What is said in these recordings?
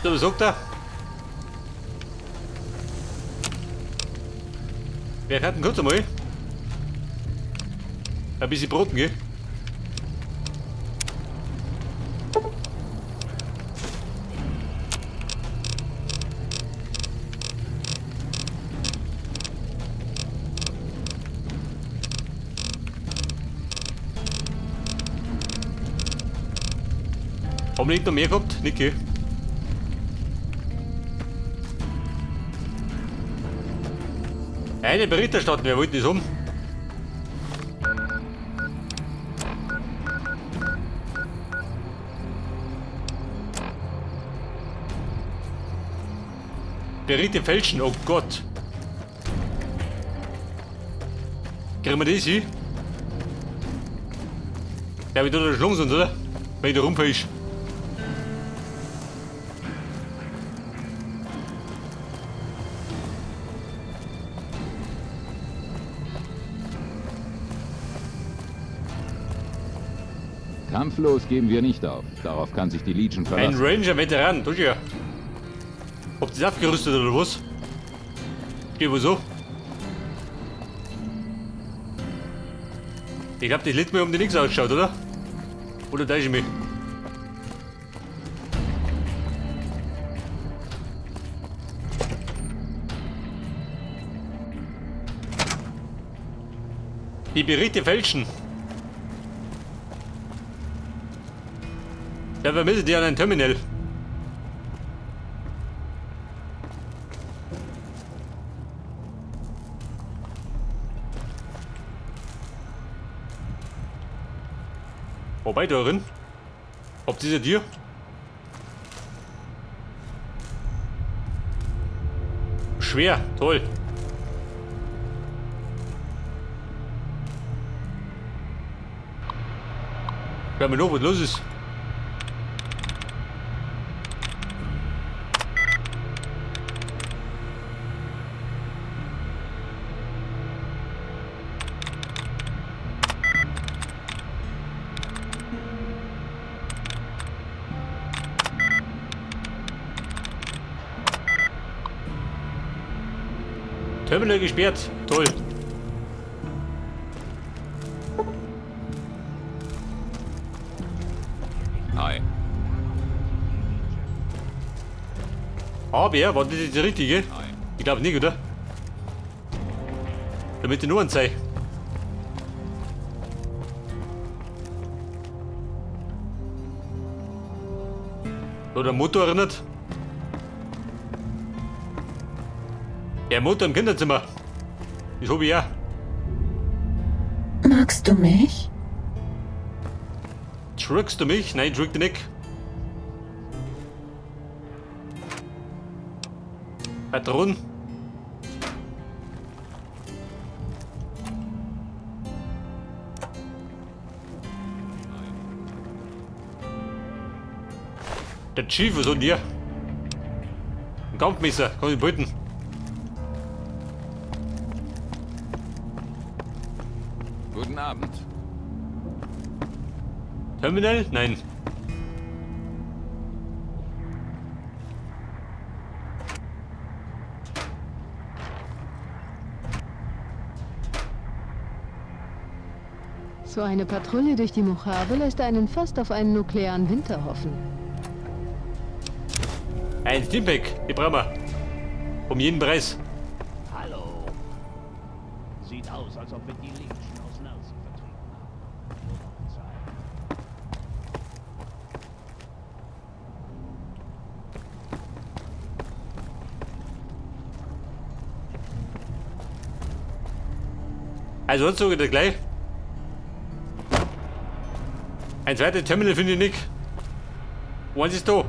So, was sagt er? Wer hat denn kurz einmal? Ein bisschen Broten, gell? Haben wir nicht noch mehr gehabt? Nicht, gell? Einen Bericht erstatten, wer wollte das haben? Berichte fälschen, oh Gott. Kriegen wir das hin? Der wird da schlagen sind, oder? Wenn ich da rumfälsch. Kampflos geben wir nicht auf. Darauf kann sich die Legion Ein verlassen. Ranger-Veteran, du ja. Habt ihr das aufgerüstet oder was? Geht wohl so. Ich glaube, das letzte Mal haben die nichts ausgeschaut, oder? Oder täusche ich mich? Die Berichte fälschen. Da vermisse die an ein Terminal. Wobei, darin. Ob dieser dir? Schwer, toll. Hör mir noch, was los ist. Terminal gesperrt. Toll. Hi. Aber, war das jetzt die richtige? Ich glaube nicht, oder? Damit die nur ein sei. So, der Motor erinnert. Der Motor im Kinderzimmer. Das hab ich auch. Magst du mich? Trickst du mich? Nein, trick dich nicht. Patronen. Der Chief, was soll denn der? Ein Kampfmesser, kann ich behalten. Guten Abend. Terminal? Nein. So eine Patrouille durch die Mojave lässt einen fast auf einen nuklearen Winter hoffen. Ein Steampack, die brauchen wir. Um jeden Preis. Hallo. Sieht aus, als ob wir die Legion aus Nelson vertrieben haben. Nur noch Zeit. Also sonst sage ich dir gleich. Ein zweites Terminal finde ich nicht. Eins ist da.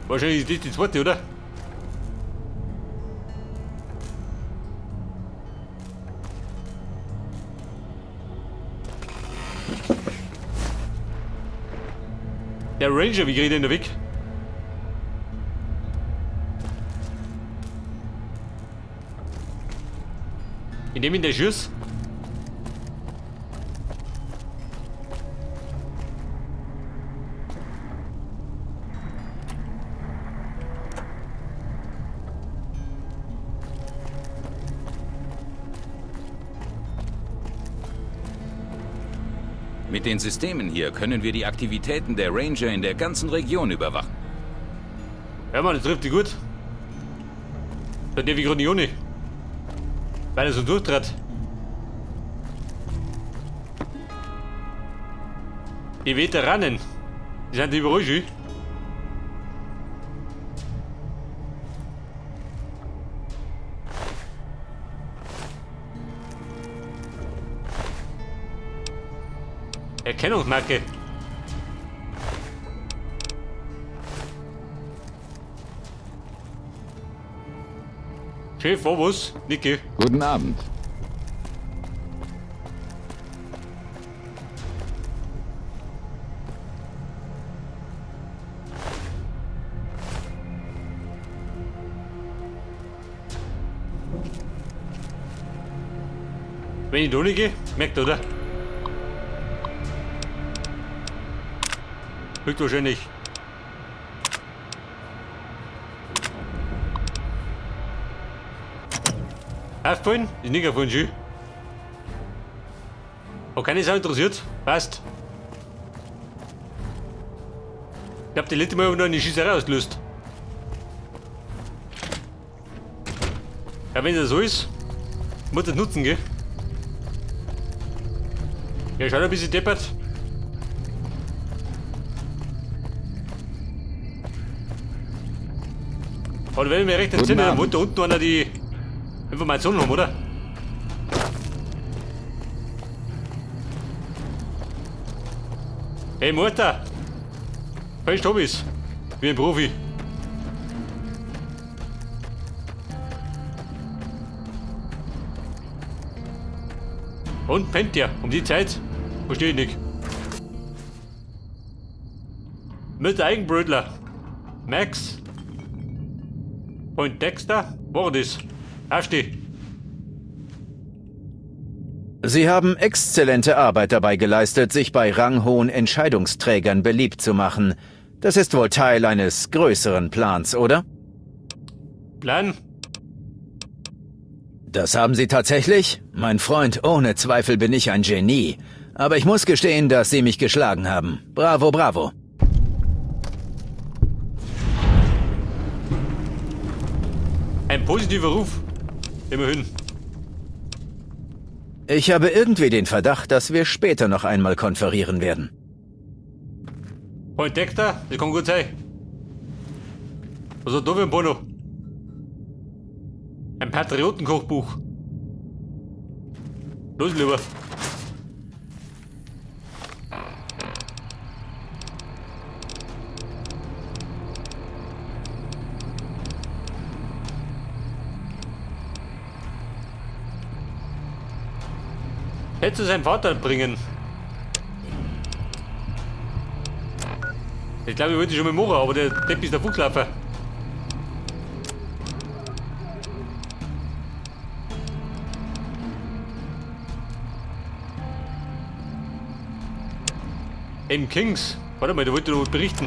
Wahrscheinlich ist das die zweite, oder? Der Ranger, wie krieg ich den da weg? Indem ich den schieß? Mit den Systemen hier können wir die Aktivitäten der Ranger in der ganzen Region überwachen. Ja, Mann, das trifft die gut. Da darf ich gerade nicht ohne. Weil er so durchtrat. Die Veteranen, die sind überall schön. Erkennungsmarke. Chef, wo was? Niki. Guten Abend. Wenn ich da nicht gehe, merkt er, oder? Höchstwahrscheinlich. Aufgefallen? Ist nicht aufgefallen, schön. Hat keine Sau interessiert. Passt. Ich hab die letzte Mal noch eine Schießerei ausgelöst. Ja, wenn das so ist, muss das nutzen, gell? Ja, schaut ein bisschen deppert. Aber wenn ich mich recht entsinne, dann wollte da unten einer die Informationen haben, oder? Hey Mutter! Falsch hab ich's. Wie ein Profi. Und pennt der um die Zeit? Verstehe ich nicht. Mit Eigenbrötler. Max. Und Dexter? War das? Aufsteh. Sie haben exzellente Arbeit dabei geleistet, sich bei ranghohen Entscheidungsträgern beliebt zu machen. Das ist wohl Teil eines größeren Plans, oder? Plan? Das haben Sie tatsächlich? Mein Freund, ohne Zweifel bin ich ein Genie. Aber ich muss gestehen, dass Sie mich geschlagen haben. Bravo, bravo. Ein positiver Ruf. Immerhin. Ich habe irgendwie den Verdacht, dass wir später noch einmal konferieren werden. Point Dexter, das kann gut sein. Was hat da für ein Bono? Ein Patriotenkochbuch. Los, lieber. Hättest du seinen Vater bringen. Ich glaube, ich wollte schon mit Mora, aber der Depp ist der Fuchslaufer. M. Kings. Warte mal, da wollte ich noch berichten.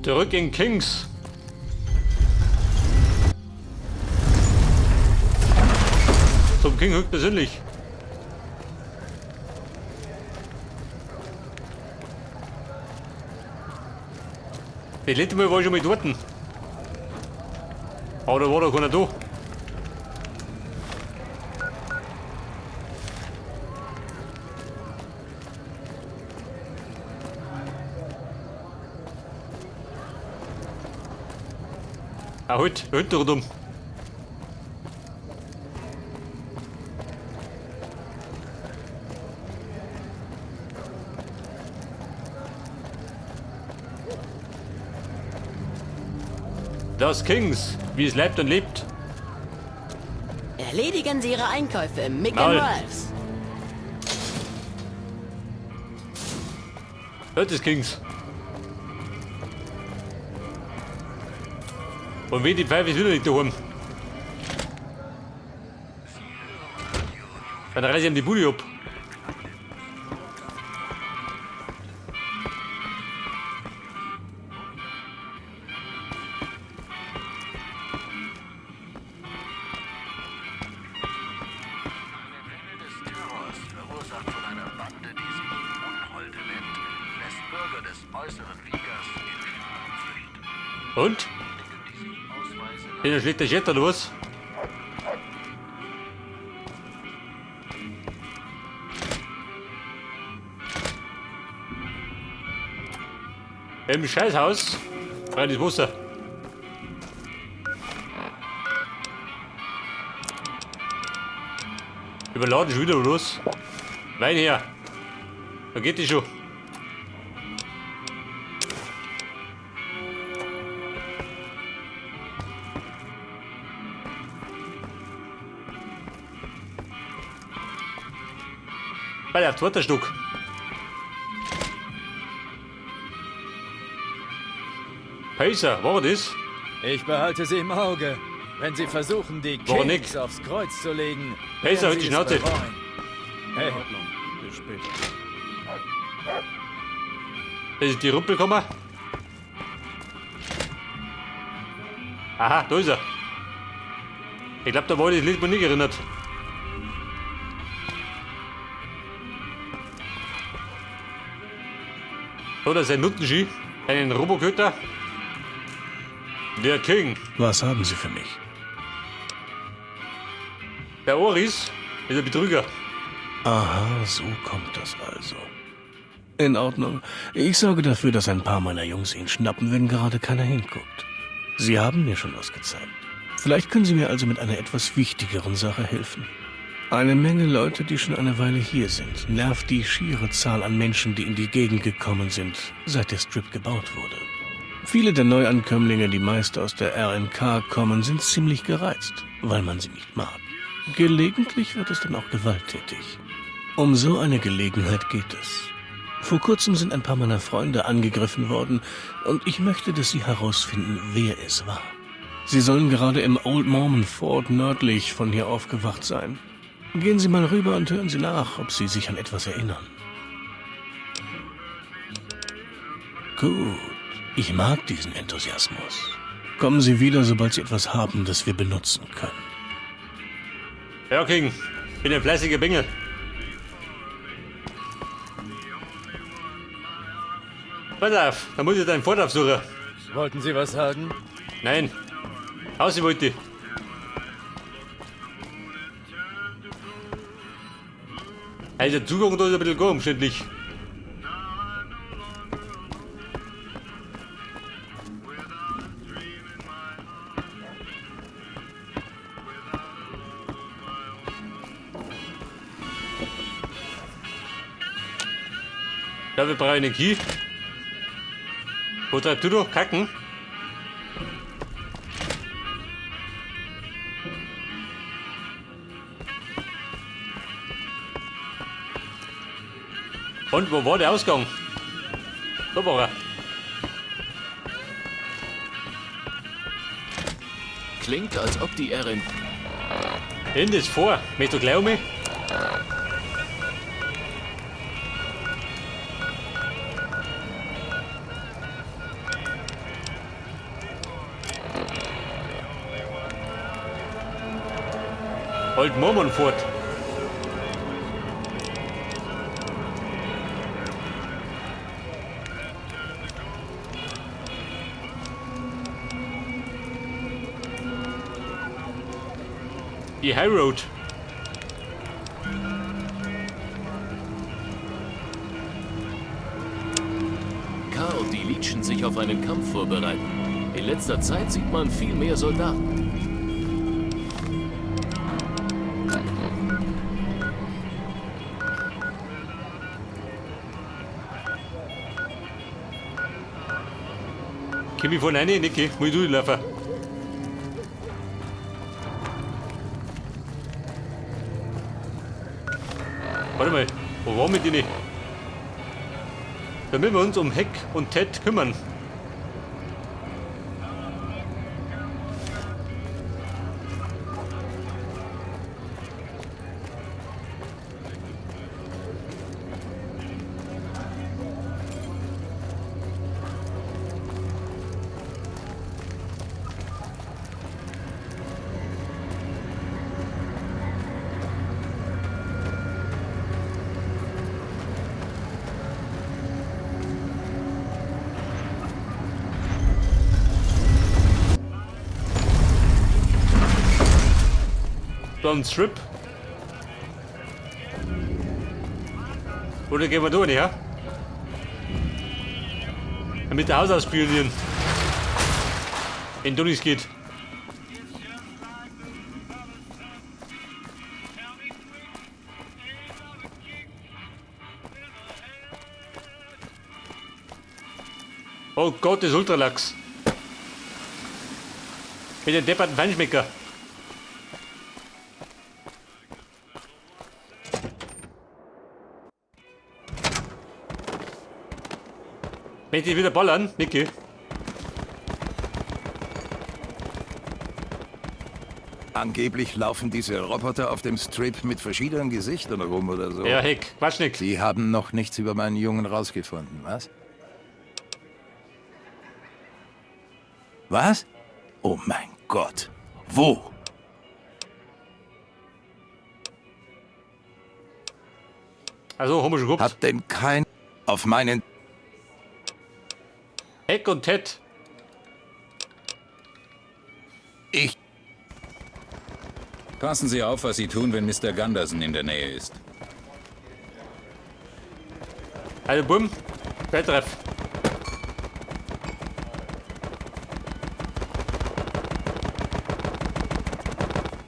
Zurück in Kings. Zum King höchstpersönlich. Das letzte Mal war ich schon mal dort. Aber da war doch keiner da. Ah, halt, halt doch dumm. Das Kings, wie es lebt und lebt. Erledigen Sie Ihre Einkäufe im Mick Maul. and Ralph's. Hört des Kings. Und wen die Pfeife ist wieder nicht daheim. Dann reiß ich ihm die Bude ab. Und? Bin ein schlechter Chat oder was? Im Scheißhaus. Rein ins Wasser. Überladen schon wieder los. Wein her. Da geht die schon. Bei der zweite Stück. Pacer, war das? Ich behalte sie im Auge. Wenn sie versuchen, die Warum Kings nicht? aufs Kreuz zu legen, Pacer, werden halt die sie es Schnauze. bereuen. Hey, In Ordnung. Bis später. Da ist die Rumpelkammer. Aha, da ist er. Ich glaube, da war ich das letzte Mal nicht erinnert. Da hat er seinen Nuttenski, einen Roboköter. Der King, Was haben Sie für mich? der Oris, ist ein Betrüger. Aha, so kommt das also. In Ordnung. Ich sorge dafür, dass ein paar meiner Jungs ihn schnappen, wenn gerade keiner hinguckt. Sie haben mir schon was gezeigt. Vielleicht können Sie mir also mit einer etwas wichtigeren Sache helfen. Eine Menge Leute, die schon eine Weile hier sind, nervt die schiere Zahl an Menschen, die in die Gegend gekommen sind, seit der Strip gebaut wurde. Viele der Neuankömmlinge, die meist aus der RNK kommen, sind ziemlich gereizt, weil man sie nicht mag. Gelegentlich wird es dann auch gewalttätig. Um so eine Gelegenheit geht es. Vor kurzem sind ein paar meiner Freunde angegriffen worden und ich möchte, dass sie herausfinden, wer es war. Sie sollen gerade im Old Mormon Fort nördlich von hier aufgewacht sein. Gehen Sie mal rüber und hören Sie nach, ob Sie sich an etwas erinnern. Gut, ich mag diesen Enthusiasmus. Kommen Sie wieder, sobald Sie etwas haben, das wir benutzen können. Ja, King, bin ein fleißiger Bengel. Pass auf, da muss ich deinen Fort aufsuchen. wollten Sie was sagen? Nein, aus wollte ich. Also der Zugang da ist ein bisschen gar umständlich. Dafür brauche ich einen Key. Wo treibst du doch? Kacken? Und wo war der Ausgang? Da war er. Klingt, als ob die RN In das vor. Möchtest du gleich um mich? Old Mormon fort. Die High Road. K und die Legion sich auf einen Kampf vorbereiten. In letzter Zeit sieht man viel mehr Soldaten. Komm ich vorne rein, Niki? Muss ich durchlaufen? Warte mal, wo waren wir denn? Damit wir uns um Heck und Ted kümmern. Dann Strip. Oder gehen wir da rein, ja? Damit der Haus ausspionieren. Wenn da nichts geht. Oh Gott, das ist Ultralachs. Mit dem depperten Feinschmecker. Möchte ich wieder ballern, Niki? Angeblich laufen diese Roboter auf dem Strip mit verschiedenen Gesichtern rum oder so. Ja, Heck, Quatsch nix. Sie haben noch nichts über meinen Jungen rausgefunden, was? Was? Oh mein Gott. Wo? Also, haben wir schon gehabt. Hat denn kein auf meinen... Heck und Ted. Ich... Passen Sie auf, was Sie tun, wenn Mr. Gunderson in der Nähe ist. Also, bumm. Feldtreff.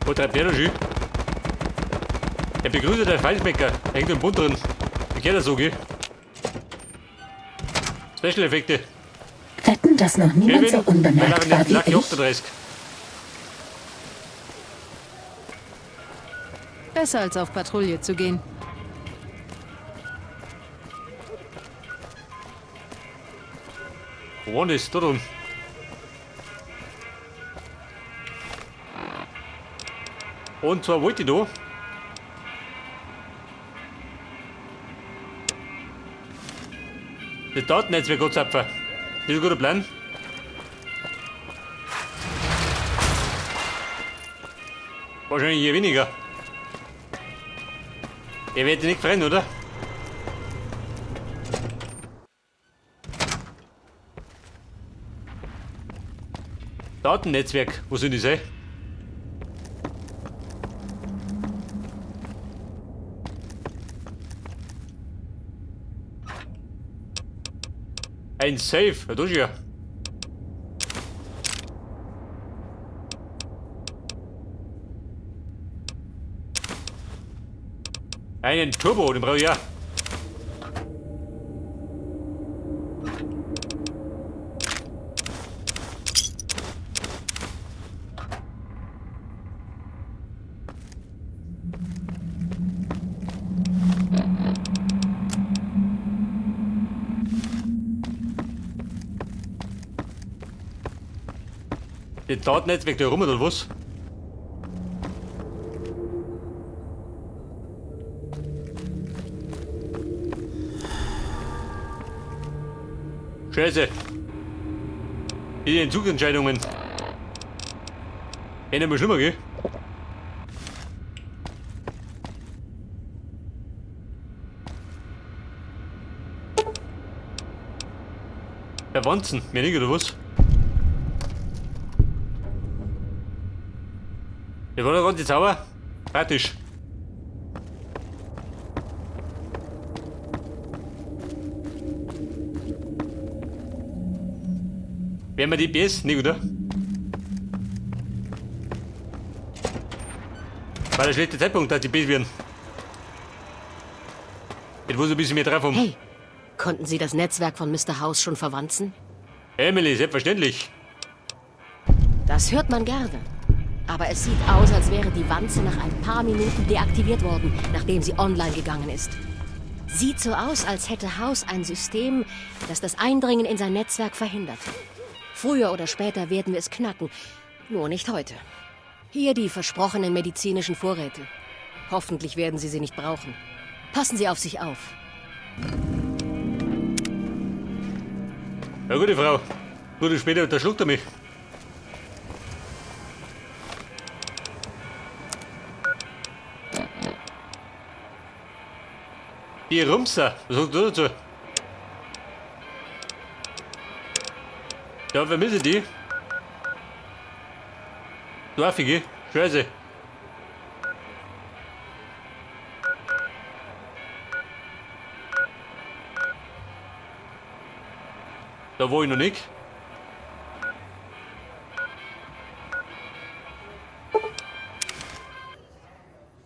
Wo treibt der da schön? Der begrüße der Feinschmecker. Hängt im Bund drin. Wie geht das so, gell? Special Effekte. Wetten, dass noch niemand so unbemerkt war wie Lucky ich. 38. Besser als auf Patrouille zu gehen. Wo war das? Da drum. Und zwar wollte ich da. Das Datennetzwerk anzapfen. Das ist ein guter Plan. Wahrscheinlich hier weniger. Ihr werdet nicht freuen, oder? Datennetzwerk, wo sind die sein? Ein Safe, ja, das ist ja. Einen Turbo, den brauche ich ja. Das Datennetzwerk da rum oder was? Scheiße. Die Entzugsentscheidungen. Hätte immer schlimmer, gell? Der Wanzen, mehr nicht, oder was? Der war doch ganz sauer. Praktisch. Werden wir die PS? Nicht, oder? War der schlechte Zeitpunkt, dass die PS werden. Jetzt muss ich ein bisschen mehr drauf haben. Hey, konnten Sie das Netzwerk von Mr. House schon verwanzen? Emily, selbstverständlich. Das hört man gerne. Aber es sieht aus, als wäre die Wanze nach ein paar Minuten deaktiviert worden, nachdem sie online gegangen ist. Sieht so aus, als hätte House ein System, das das Eindringen in sein Netzwerk verhindert. Früher oder später werden wir es knacken, nur nicht heute. Hier die versprochenen medizinischen Vorräte. Hoffentlich werden Sie sie nicht brauchen. Passen Sie auf sich auf. Ja, gute Frau. Gute später unterschluckt er mich. Die Rumser, was sagst du dazu? Ja, vermisse die. Du Affige, Scheiße. Da war ich noch nicht.